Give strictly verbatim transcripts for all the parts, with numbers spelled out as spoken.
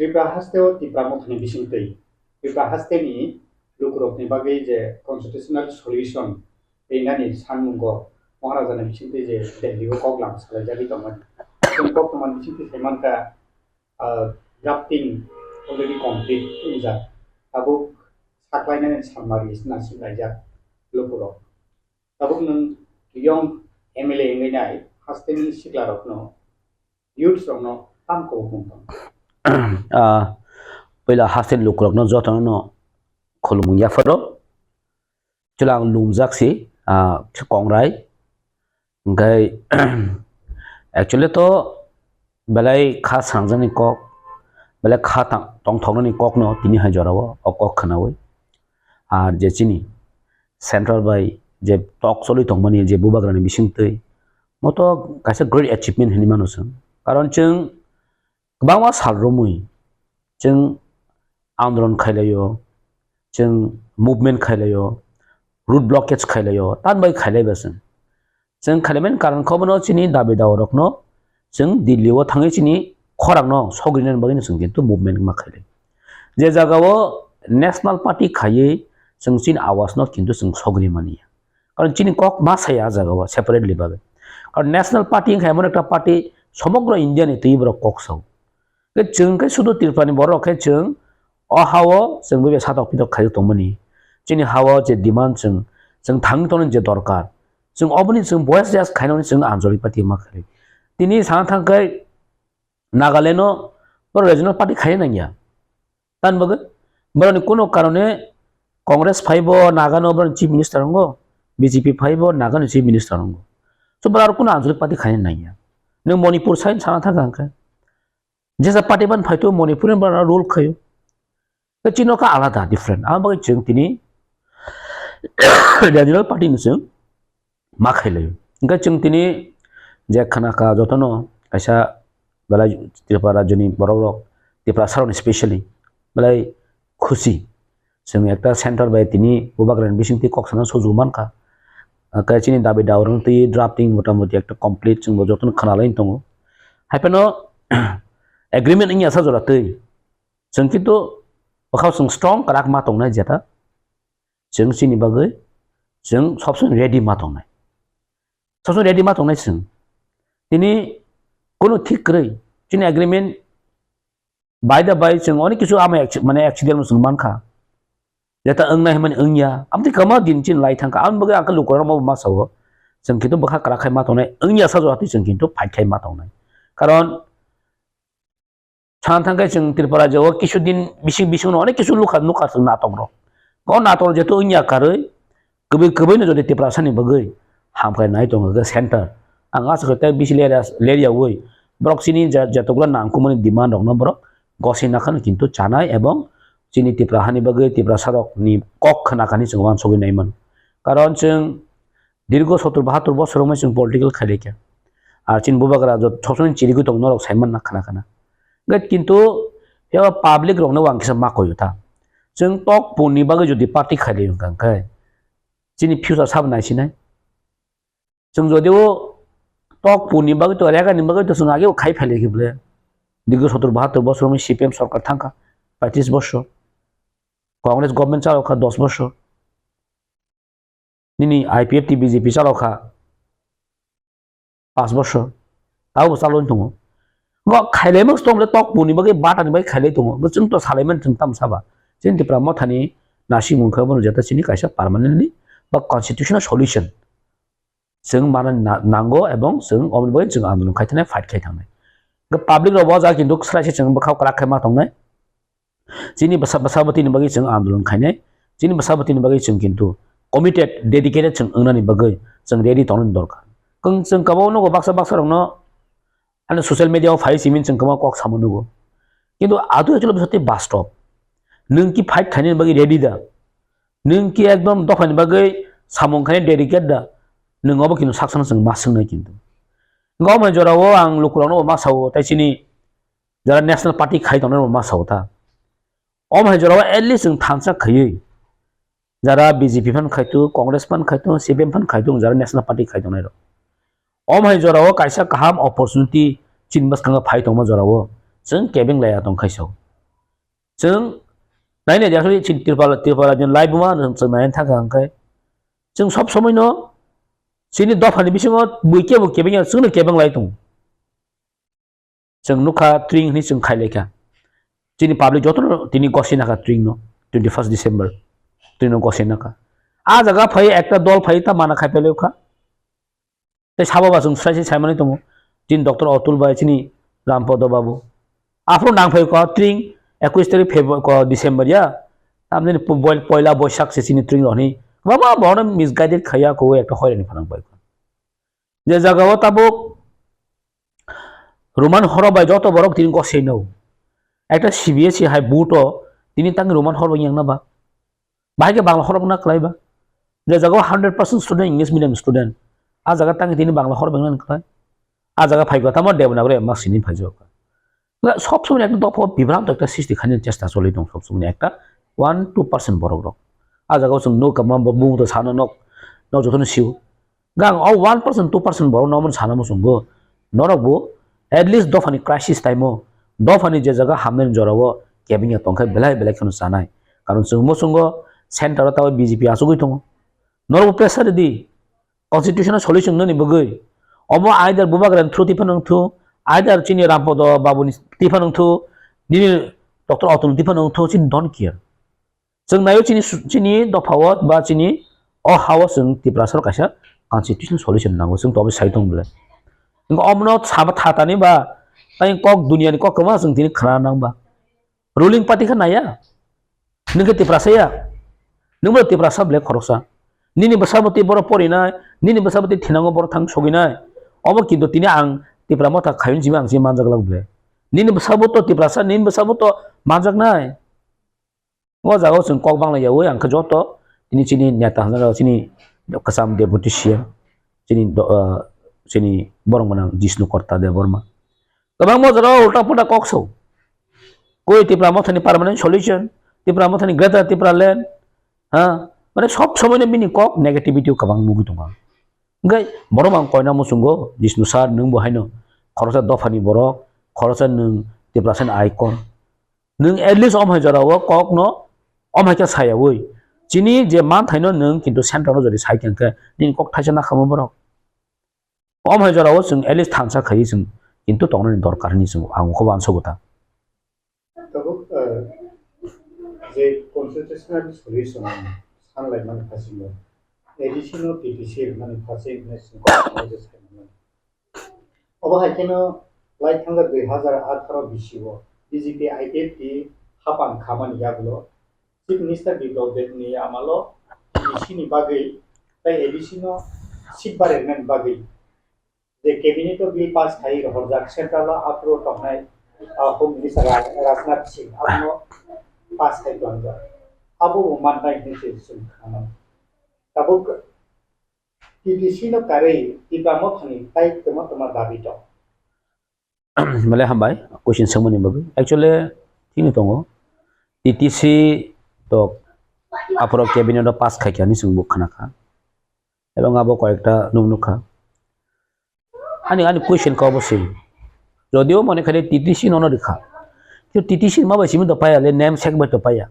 Tripura haste o Tipra Mothani bisingtwi Tripura haste ni lukurokni bagwi je constitutional solution rinani sanmungo Maharajani bisingtwi je Delhi o kok lam salaijagwi tongmani. Chwng kok tongmani bisingtwi sai mankha, ah, drafting already complete wngjak. Tabuk saklainani samari nasim laijak lukurok. Tabuk nwng young M L A wngwi nai hasteni siklarokno, youths rokno tam kok mung tong? Ah, puila hasteni lukurokno jotono khulumung yapharo. Chwla ang lumjak si, ah, kongrai. Hwnkhe, actually to belai kha sangjakni kok, belai kha tang-, tongthoknani kokno tini hai jorao o kok khwnawi. Ar je chini central bai je tok choli tongmani je bubagrani bisingtwi, moto kaisa great achievement hinwi mano chwng. Karon chwng kwbangma sal romwi chwng andolon khailaio, chwng movement khailaio, road blockage khailaio, tan bai khailaiba chwng. Chwng khailaimani karon khe bono chini dabi dawa rokno chwng Delhi o thangwi chini khorang no sogrinani bagwi no chwng kintu movement ma khailai. Je jaga o National Party khaiwi chwng chini awas no kintu chwng sogri mani ya. Karon chini kok ma saya ah jaga o separately bagwi. Karon National Party wngkha emon ekta party somogro India ni twi borok kok sao. Khe chwng khe sudu Tripura ni borok khe chwng o ha o chwng bai satok pitok khaijak tongmani. Chini ha o je demand chwng, chwng thangwi tongnani je dorkar. Chwng oboni chwng voice raise khainani chwng Anjali Party ma khlai. Tini sana thangkhe Nagaland o borok regional party khaina nangya. Tan bagwi borokni kuno karone Congress phaibo Nagano borokni chief minister wngo, B J P phaibo Nagano chief minister wngo. So borok aro kuno Anjali Party khaina nangya. Nwng Manipur side sana thangkha hwnkhe. Jesa party ban phaito Manipur ni bara rule khayo. Tei chini kha alada different. Amo bagwi chwng tini regional party ni chwng ma khailai. Hwnkhe chwng tini je khana kha jotono kaisa belai Tripura rajyoni borok rok, Tiprasa rok specially belai khusi. Chwng ekta center bai tini bubagrani bisingtwi kok sana sujuk mankha. Hwnkhe chini dabi dawa rok twi drafting motamoti ekta complete chwngbo jotono khwnalai tongo. Haiphano agreement wngya sa jora twi. Chwng kintu bwkhao chwng strong kwrak ma tongnai jeta. Chwng chini bagwi chwng sob somoi ready ma tongnai. Sob somoi ready ma tongnai chwng. Tini kunu thik kwrwi chini agreement by the by chwng onek kisu ama acc-, mane accident no chwng mankha. Jeta wngnai hwnmani wngya. Amtwi kwma din chini lai thangkha. Aboni bagwi ang khe lukurokno ma sao. Chwng kintu bwkha kwrak khai ma tongnai. Wngya sa jora twi chwng kintu fight khai ma tongnai. Karon sana thangkhe chwng Tripura rajyo o kisu din bising bising no onek kisu lukha nukha chwng natok rok. O natok rok jehetu wngya karwi kwbwi kwbwi no jodi Tiprasa ni bagwi hamkrai nai tongo khe center. Ang aswk khe tei bisi lerya leryawi borok chini je-, jetukla nangkukmani demand rokno borok gosina khano kintu chanai ebong chini Tipra hani bagwi Tiprasa rokni kok khna khani chwng uansugwi nai mano. Karon chwng dirgo sottur bahattur bosor wngmai chwng political khailai kha. Ar chini bubagra jot sob somoi chirigwi tong norok sai manna khna khna. Hwnkhe kintu phiya public rokno ang kisa ma koyo ta. Chwng tok punni bagwi jodi party khailai wngkha hwnkhe chini future sabo naisinai. Chwng jodi o tok punni bagwi to rega ni bagwi to chwng age o khai phailai khe bole. Dirgo sottur bahattur bosor wngmai C P M sorkar thangkha, paitris bosor. Congress government chalokha dos bosor. Nini I P F T B J P chalokha pas bosor, tabo bo chalwi tongo. Bo khailai mung tong le tok punni bagwi bata ni bagwi khailai tongo. Bo chwng to salai mani chwng tam saba. Chini Tipra Mothani nasimung khe bono jeta chini kaisa permanently ba constitutional solution chwng mana na-, nango ebong chwng oboni bagwi chwng andolon khai thangnai, fight khai thangnai. Public rok bo jaga kintu swrai se chwng bwkha kwrak khai ma tongnai. Chini bwsa-, bwsabwtwini bagwi chwng andolon khainai, chini bwsabwtwini bagwi chwng kintu committed, dedicated chwng wngnani bagwi chwng ready tongnani dorkar. Kwng chwng kwbangma nugo baksa baksa rokno, ani social media o phai simi chwng kwbangma kok samo nugo. Kintu adu actually bwsatwi bastob. Nwng ki fight khainani bagwi ready da? Nwng ki ekdom dophani bagwi samung khainai dedicate da? Nwng obo kintu sak sakno chwng ma swngnai kintu. Omo hai jorao ang lukurokno bo ma sao, tai chini jara National Party khai tongnai rok ma sao ta. Omo hai jorao at least chwng thansa khaiwi, jara B J P phan khai tu, Congress phan khai tu, C P M phan khai tu, jara National Party khai tongnai rok. Omo hai jorao kaisa kaham opportunity chini bwskango phai tongma jorao chwng kebeng laiya tong khai sao. Chwng nainai di, actually, chini Tripura, Tripura rajyoni laibuma chwng naina thangkha hwnkhe, chwng sob somoi no chini dophani bisingo bui kebo kebengya chwngno kebeng lai tongo. Chwng nukha tring hwnwi chwng khai laikha. Chini public jotono tini gosi nakha tring no, twenty first December tring no gosi nakha. A jaga phai ekta dol phai ta mana khai pelaikha. Tei sabo ba chwng sai sai saimani tongo. Chini Doctor Atul bai, chini Rampodo babu. Aphuru nang phai kha tring ekwis tarik February, ko December ya. Tamni pu-, boil-, poila Boisak se chini tring roni. Baba bono misguided khaya ko ekta hoirani phanang bai. Je jaga o tabuk Roman horo bai joto borok tini goseno. Ekta C B S E hai board o tini tang Roman horo yang na ba. Bahai khe Bangla horok na kwlai ba. Je jaga o hundred percent student English medium student. A jaga tang tini Bangla horok bengna kwlai. A jaga phai kha tamo Devanagari ma sini phai jok. Nga sob somoi ekta dopha bibranto ekta sristi khaina chesta choli tong sob somoi ekta one two percent borok rok. A jaga o chwng nuk kama bo bung to sana nok, nok jotono siu. Gang o one percent two percent borok no omo sana muchungo. Norok bo at least dophani crisis time o, dophani je jaga hamnani jora o kebengya tongkhe belai belai kheno chanai. Karon chwng muchungo center o tabo B J P achugwi tongo. Norok bo pressure di. Constitutional solution nani bagwi. Omo either Bubagra ni through tiphano wngthu, either chini Rampodo babuni tiphano wngthu, nini Doctor Atul tiphano wngthu, chini don't care. Chwng naio chini su-, chini dophao ba chini o hao chwng Tiprasa kaisa constitutional solution nango, chwng tobo sai tong bwle. Wngkha omono saba thatani ba, tai kok duniani kok kwma chwng tini khna nang ba. Ruling party khe naya. Nwng khe Tiprasa ya. Nwng bo Tiprasa ble khoroksa. Nini bwsa bo tei borok porinai, nini bwsa bo tei thinango borok thang soginai. Omo kintu tini ang Tipra motha khayung simi ang simi manjak lak ble. Nini bwsa bo to Tiprasa, nini bwsa bo to manjaknai. O jaga o chwng kok bangla yaui ang khe joto tini chini neta hwnjak chini kwcham deputy C M chini do-, ah, chini borok mwnang Jishnu Korta Debbarma. Kwbangma jora ulta pulta kok sao. Koi Tipra mothani permanent solution, Tipra mothani greater Tipra land, ha? Mane sob somoi no bini kok negativity o kwbang nugwi tongo. Hwnkhe borok ang koina muchungo, Jishnu sir, nwng bo haino khoroksa dophani borok, khoroksa nwng Tiprasa ni icon. Nwng at least omhai jora o kok no omhai khe sayaui. Chini je manthaino nwng kintu center no jodi sai khe nini kok thaisa nakhamo borok. Omhai jora o chwng at least thansa khaiwi chwng kintu tongnani dorkar hinwi chwng ang khe uansugo ta. Tabuk, eh, je constitutional solution sanlaimani phasingo, A D C no T T C rwmani phasing hinwi chwng kok je saimannai. Obo hai kheno lai thangkha dui hazar atharo bisio B J P I P F T hapang khamani yagulo Chief Minister Biplab Deb ni amalo A D C ni bagwi tei A D C no seat barwi rwnani bagwi je cabinet o bill pass khai rohorjak central o aphuru tongnai, ah, Home Minister Raj-, Rajnath Singh abono pass khai tongkha. Abo bo mannai hinwi se chwng khnamani. Tabuk T T C no karwi Tipra mothani tai tongma tongma dabi tong. Belai hambai, question swngmani bagwi. Actually, thikno tongo. T T C to aphuru cabinet o pass khaikha hinwi chwng bo khnakha. Ebong abo koyekta nuk nukha. Ani, ani question khe obo se. Jodio mane khaide T T C nono rikha. Khe T T C ma bai simi to paya le, name sek bai to paya.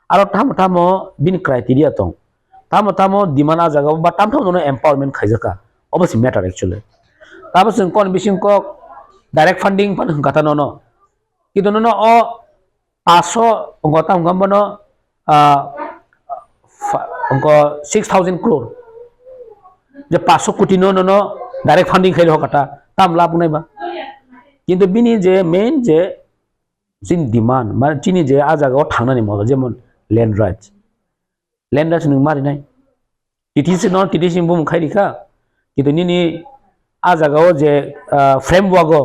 Aro tamo tamo bini criteria tong. Tamo tamo demand a jaga ba tamo tamo nono empowerment khaijaka. Obo se matter actually. Tamo chwng kon bising kok direct funding phan hwnkha ta nono. Kintu nono o paso wngkha tamo wngkha bono, ah, fa-, wngkha six thousand crore. Je paso koti no, no, no, direct funding khaile hokata, tam lab wngnai ba. Kintu bini je main je chini demand, mane chini je a jaga o thangnani model, jemon land rights. Land rights nwng ma rinai. T T C no T T C bumung khai rikha. Kintu nini a jaga o je, ah, framework o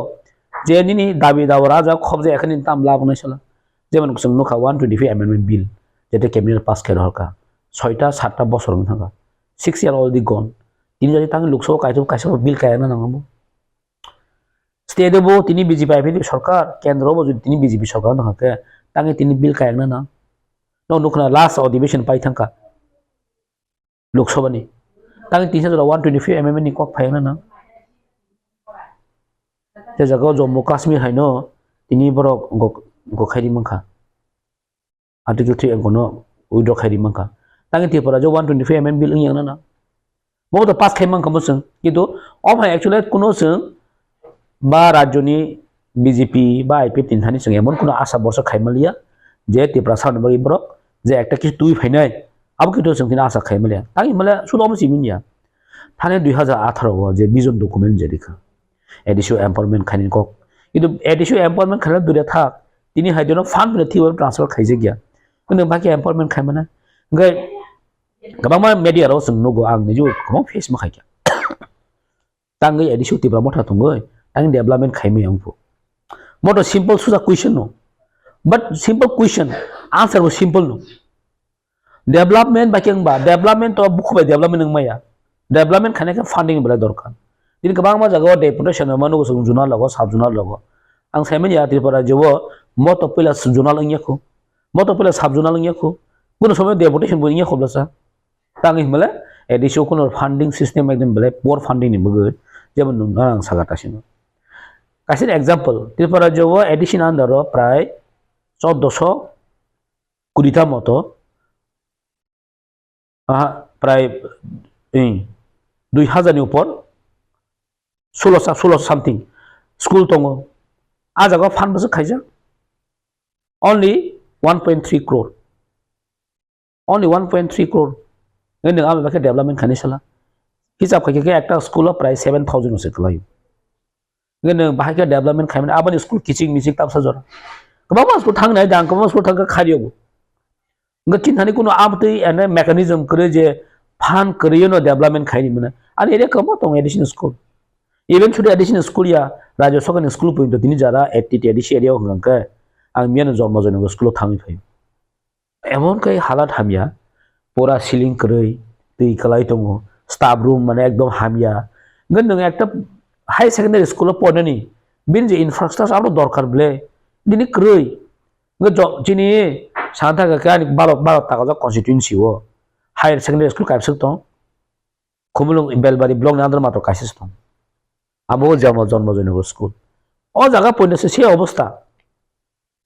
je nini dabi dawar a jaga khobjak yakhani tam lab wngnai sala. Jemon chwng nukha one twenty-five amendment bill, jete cabinet pass khe rohorkha. Soita satta bosor wng thangkha. Six year already gone. Tini jodi tangwi Lok Sabha kaitor kaisa bill kayakna nango. State o bo tini B J P I P F T sorkar, kendro bo jodi tini B J P sorkar wng thangkha khe, tangwi tini bill kayakna nang. No nukna last adhibeshon pai thangkha. Lok Sabha ni. Tangwi tisa jora one twenty-five amendment ni kok phaiya na nang. Je jaga o Jammu Kashmir hai no tini borok gok-, gokhairi mankha. Article three A no withdraw khai ri mankha. Tangwi Tripura je one twenty-five amendment bill wngya nana. Bo to pass khai mankha mo chwng. Kintu o hai actually kuno chwng ba rajyoni B J P ba I P F ni thani chwng emon kuno asa borsa khai maliya je Tripura sarni bagwi borok je ekta kis twi phainai abo kintu chwng tini asa khai maliya. Tangwi male sudo omo simi niya. Thani dui hazar atharo o je vision document je rikha. A D C o empowerment khainani kok. Kintu A D C o empowerment khaina dure thak. Tini hai dino fund bini thwibo transfer khaijak ya. Kunung baki empowerment khaimana. Hingke kwbangma media rok chwng nugo ang niju kwbang face ma khaikha. Tangwi A D C o Tipra motha tongwi tangwi development khaimaya wngphu. Moto simple suja question no. But simple question, answer bo simple no. Development bai khe wngba, development to bukhu bai development wngmaya. Development khaina khe funding belai dorkar. Tini kwbangma jagao deputation rok mano chwng zonal rogo, sub zonal rogo. Ang saimanya Tripura rajyo o moto puila zonal wngya khu. Moto puila sub zonal wngya khu. Kuno somoy deputation bo wngya khu blasa. Tangwi himle A D C o kuno funding system ekdom belai poor funding ni bagwi jemon nwng ang saka ta sino. Kaisa example, Tripura rajyo o A D C ni under o prai choddoso kurita moto, aha, prai, eh, dui hazar ni upor, sulosha, sulosha something school tongo. A jaga o fund bwswk khaijak only one point three crore. Only one point three crore. Nini ang bakhe development khaini sala. Hisab khaikhe ekta school o prai seven thousand se kwlai. Nini bahai khe development khaimani aboni school kiching miching tamsa jora. Kwbangma school thangnai dang, kwbangma school thangkha khariyogo. Nge chinthani kuno abtwi ene mechanism kwrwi je fund kwrwi no development khaini mane. Ani area kwbangma tongo additional school. Even sudu additional school ya, rajyo sokani school pointo tini jara eighty additional area hwnkha khe ang miyano jormo joino school o thangwi phaio. Emon khe halat hamya, pura ceiling kwrwi, twi kwlai tongo, staff room mane ekdom hamya. Nge nwng ekta high secondary school o pornani, bini je infrastructure abo dorkar ble, bini kwrwi. Nge jo-, chini santa khe ani baro, baro tagajak constituency o higher secondary school kaibswk tong. Khumulwng Belbari block ni under matro kaisa se tong. Abo Jonmo, Jonmo Joynagar school. O jaga poino se, se obostha.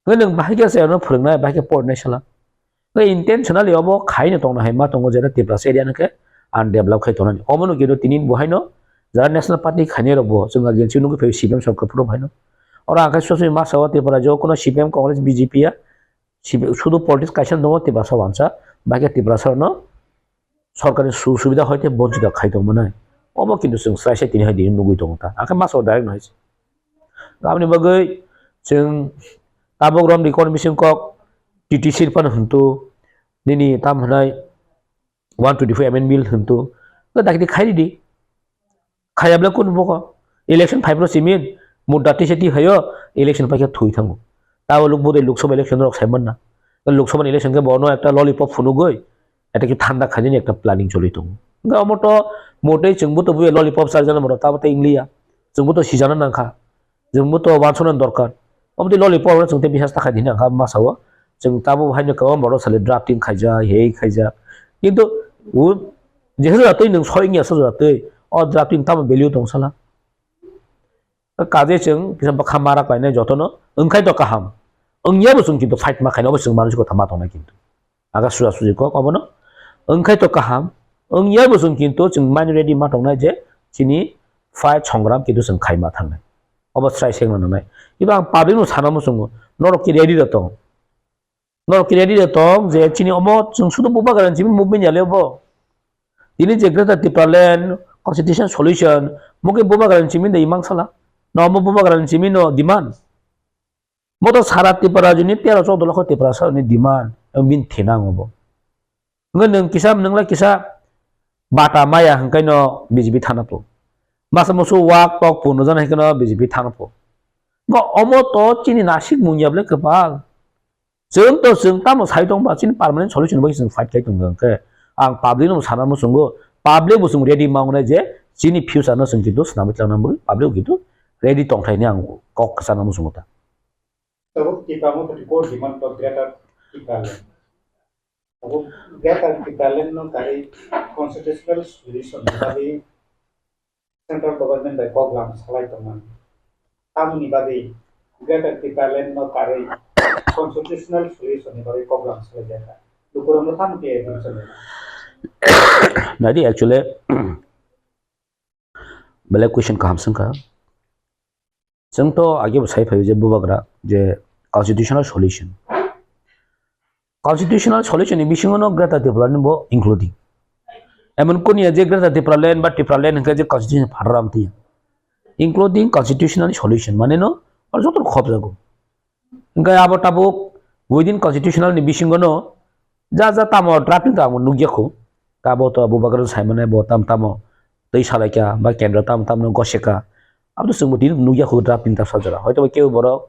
Hwnkhe nwng bahai khe se ano phwrwngnai, bahai khe porinai sala. Hwnkhe intentionally obo khaino tongna hai ma tongo, jera Tiprasa area no khe undevelop khai tongnani. Obono kino tini bo haino jara National Party khainai rok bo chwng against o nugwi phaio C P M sorkar phuru haino. Oro ang khe sosoi masa o Tripura rajyo o kono C P M, Congress, B J P ya, C P M, sudu politics kaisa tongo Tiprasa wansa, bahai khe Tiprasa no sorkari su-, subida hoite bonchito khai tongmani. Obo kintu chwng srai sai tini hai tini nugwi tongo ta. Akhe masa o direct no hai se. Aboni bagwi chwng tabuk Rom Reconciliation kok T T C phano hwntu, nini tam hwnai one twenty-four amendment bill hwntu. Dakti khai di. Khayabla kun boko. Election phai pro simin, mudda tise ti hayo, election phai khe thui thango. Tabo luk bodoi Lok Sabha election rok sai manna. Lok Sabha election khe bono ekta lollipop phunugoi, eta ki thanda khainani ekta planning choli tongo. Hwnkhe omo to motei chwngbo to buya lollipop charjana moro tabo tei ingliya. Chwngbo to sijana nangkha. Chwngbo to wansukna dorkar. Omo tei lollipop no chwng tei bisas takhai di hwnka masa o. Chwng tabo haino kwbangma borok sale drafting khaijak, hei khaijak. Kintu o jehe jora twi nwng soi wngya se jora twi o drafting tamo value tong sala. Kaje chwng kisa bwkha mara khlainai jotono wngkhai to kaham. Wngya bo chwng kintu fight ma khainai obo chwng manwi kotha ma tongnai kintu. Aga suja suji kok obono wngkhai to kaham. Wngya bo chwng kintu chwng mani ready ma tongnai je chini fight songram kintu chwng khai ma thangnai. Obo chwrai se wngna nangnai. Kiba ang public no sana muchungo, norok ki ready da tong? Norok ki ready da tong je chini omo chwng sudu Bubagra ni simi movement ya le bo? Tini je Greater Tipraland Constitution Solution, mo khe Bubagra ni simi de imang sala? Na omo Bubagra ni simi no demand? Mo to sara Tripura rajyoni tero choudo lokho Tiprasa ni demand, ang bini thena ang obo. Hwnkhe nwng kisa, nwng lai kisa bata maya hwnkhe no B J P thana po. Masa musu wak tok purno jana hwnkhe no B J P thana po. Bo omo to chini nasik mungya ble kwpal. Chwng to chwng tamo sai tong ba chini permanent solution bai chwng fight khai tong khe ang public no sana muchungo, public bo chwng ready ma wngnai je chini future no chwng kintu swnamwi tlang nang public kintu ready tong thai ni ang kok sana muchungo ta. Tabuk Tipra Motha ni core demand to Greater Tipraland. Tabuk Greater Tipraland no kari constitutional solution ni bagwi central government bai kok lam salai tongmani. Tamoni bagwi Greater Tipraland no karwi Constitutional solution ni bagwi kok lam salai jaka. Lukurok no tamo khe solution. Nadi actually belai question kaham sengkha. Chwng to age bo sai phaio je bubagra je constitutional solution. Constitutional solution ni bisingo no Greater Tipraland bo including. Emon kuniya je Greater Tipraland ba Tipraland hwnkhe je constitution pharar amtwi. Including constitutional solution mane no ar joto khop jago. Hwnkhe abo tabuk within constitutional ni bisingo no ja ja tamo drafting to ang nukya khu. Tabo to bubagra sai mane bo tam tamo twi salaikha ba kendro tam tam no gosekha. Abo to chwngbo tini nukya khu drafting ta sajora. Hoito ba kebo borok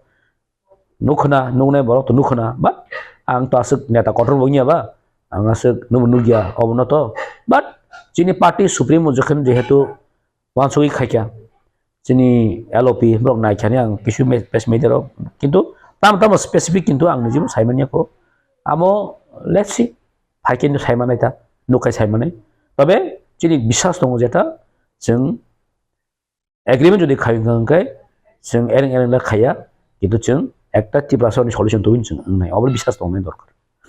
nukhna, nuknai borok to nukhna, but ang to aswk neta kotor bo wngya ba, ang aswk nubo nukya, obono to, but chini party supremo jekhen jehetu wansugwi khaikha, chini L O P borok naikhani ang kisu me-, press media rok, kintu tamo tamo specific kintu ang nijebo saimanya kho, amo let's see, phai kintu saimanai ta, nukhai saimanai, tobe chini biswas tongo jeta chwng agreement jodi khai wngkha hwnkhe chwng ereng ereng da khaiya, kintu chwng ekta Tiprasa ni solution tubui chwng wngnai, obo biswas tongnai dorkar.